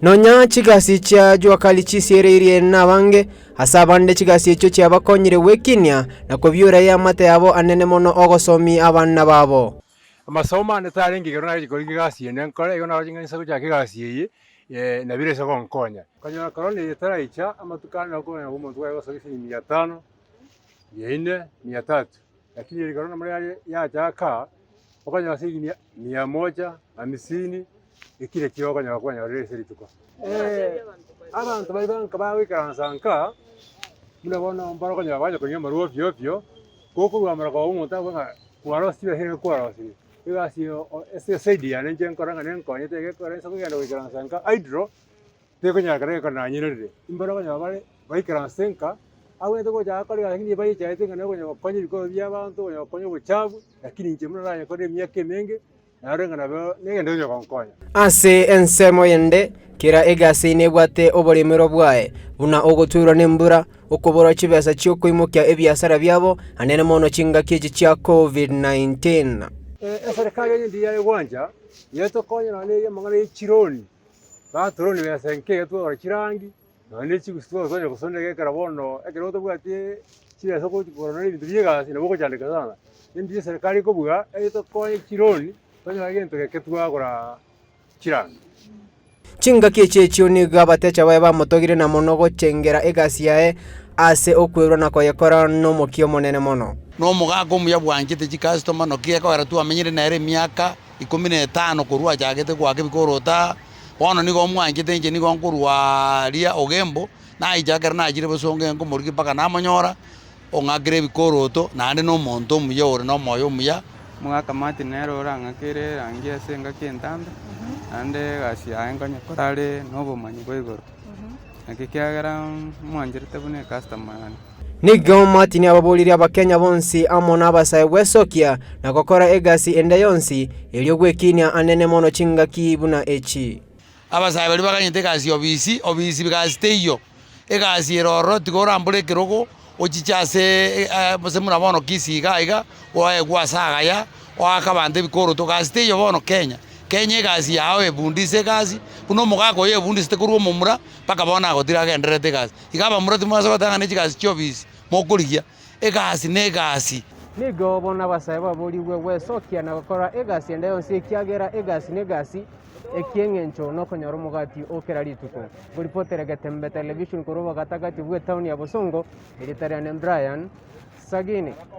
Nonya chigasi chia jua kali chisiereirie nabange, ase abande chigasi echio chiabakonyire gwekinia na kobiura eamate yabo anene mono ogosomia abana babo. Amasomo ane tarenge igoro nagochia korigia egasi ende nkore, igo naroche ng'a inse gochaka egasi eye nabire ase gonkonya. Konyora korona eye etaraicha, amatuko ane nabo okonyora omonto kware gosoa chishilingi mia tano, mia inne, mia tatu, lakini eri korona muna yachaka, okonyora shilingi mia mia moja, hamsini, ekio nakio okonyora kwanyorire ase rituko. Abanto baria banka bagoikaransa nka, buna bono mbare okonyora banya konywa amarwa ovyo ovyo, gokorwa amara koba omonto akoigwa ng'a kwarosirie ase egento kwarosirie. Egasi eye ase eside yane inche nkora ng'a nenkonyete egekora inse kogenda goikaransa nka idle, tekonyarekana egekora nanyererire. Mbare okonyora bare baikaranse nka, abwenerete gocha akore egasi lakini bayechaete ng'a nokonya gokonya ebikoba bia abanto, konya gokonya obochafu, lakini inche buna nanyekore emiaka emenge, Narore ng'a nabo negento onye gonkonya. Ase ensemo yende, kera egasi nebwate oboremerwa bwaye, buna ogotwerwa nembura, okoborwa chibesa chi'okoimokia ebiasara biabo, anene mono chingaki echi chia Covid-19. Eserekari onye ndiyo yare gwancha, yetokonye nonya na amang'ana ye chironi, batoroni besa enke iga twagora chirangi, nonya ne chigusi twagora twanya gosonera egekero bono ekero otabwati chibesa ogochi kogora nonya ebinto bia egasi nabo ogochandeka sana. Ninki eserekari ekobua etokonye chironi tonyore gento geke twagora chirangi. Chingaki echi echio nigo abatecha baye bamotogire na mono gochengera egasi yaye ase okwerua na koyekora nomokia omonene mono. Na omogaka omuya bwanchete chikastoma noki gekogera twamenyire nere emiaka ikomi na etano korwa achagete goaka ebikorota aa, bono nigo mwanchete inche nigo nkorwa aria Ogembo, naicha ekero nachire bosongo nkomorigia mpaka namonyora. Ong'akere ebikoroto, naende nomonto omuya ore nomoyo omuya. Omogaka Martin nere orang'akere erangi ase engaki entambe, naende egasi yaye nkonyekora are na obomanyi bwa igoro. Naki ekiagera mwancherete buna ecustomer yane. Nigo Martin ababoririe Abakenya bonsi amo n'abasae gwesokia na gokora egasi ende yonsi erio gwekinia anene mono chingaki buna echi. Abasae baria baganyete egasi ya obisi, obisi gasi teiyo. Egasi ere ororo tiga orambore ekerogo, ochiche aseee gose buna bono Kisii iga iga, oegwe ase agaya, oake abanto ebikoroto, gasi teiyo bono Kenya. Kenya egasi yago ebundise egasi, buna omogaka oyo ebundisete korwa omomura, mpaka bono agotire agendererete egasi. Iga abamura timobasa goteba ng'a ne chigasi chia obisi mokorigia, egasi na egasi. Nigo bono abasae baborigwe gwesokia na gokora egasi ende yonsi ekiagera egasi negasi, Eki'engencho nokonyora omogati o kera rituko. Ngoripotere Getembe Television korwa obogatagati bw'etaoni ya Bosongo, erieta riane Brian Sagini.